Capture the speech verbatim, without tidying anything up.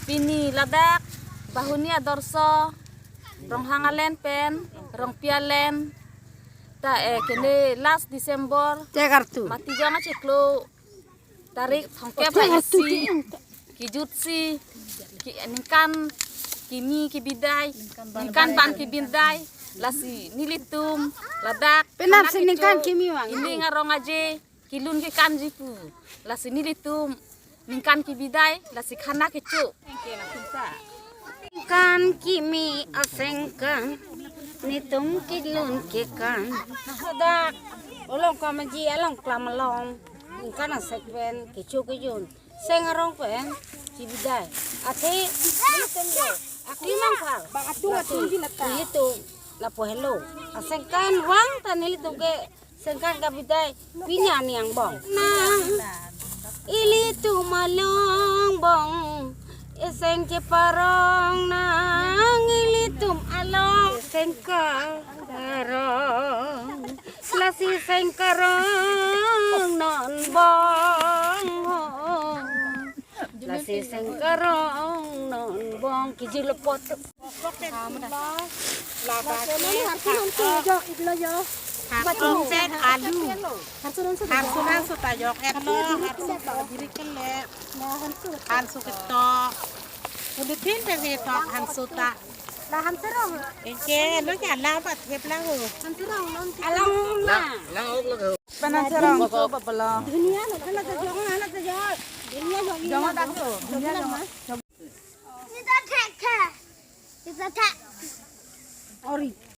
Pini ladak Bahuni Adorsho, Ronghang alen pen Rongpi alen ta, eh, kene last December, Chekartu. Matijong achiklo tarik thomkep ra isi kejutsi, ki, ningkan kimi kebidai, ningkan ban kebidai, lasi nelitum ladak penap khana si ningkan kecho, kimi vang, ining arong aje kelun kekanji pu, lasi nelitum ningkan kebidai, lasi khana kecho. Ningkan kimi asengkan, netum kelun kekan. Hadak Olongkam aji along klam along, ningkan asek pen kecho kejun, seng arong pen kebidai. Athe nelitum do akli mangkal. Bang atum atum di nata. Nelitum lapu helo asengkan vang ta nelitum ke sengkan kebidai pini ani angbong. Nang ilitum along bong, eseng keparong nang ilitum along. Sengkarong, lasi sengkarong non bong ho. Lasi sengkarong non bong kejilo pot. Lasi mane harsu non tu jo, iklo jo. Harsu pen alu. Harsu non su. Harsu non su ta jok etlo, harsu ta diri kele. Harsu ketok. Udah tin pe ketok harsu ta. Lahan serong. Eke lo ke ala bat hep la ho. Lahan serong non. Alang na. Panan serong so babala. Dunia lo, hala ta jong, hala ta jong. Dunia jong. Jong ta so. Dunia jong. Ori.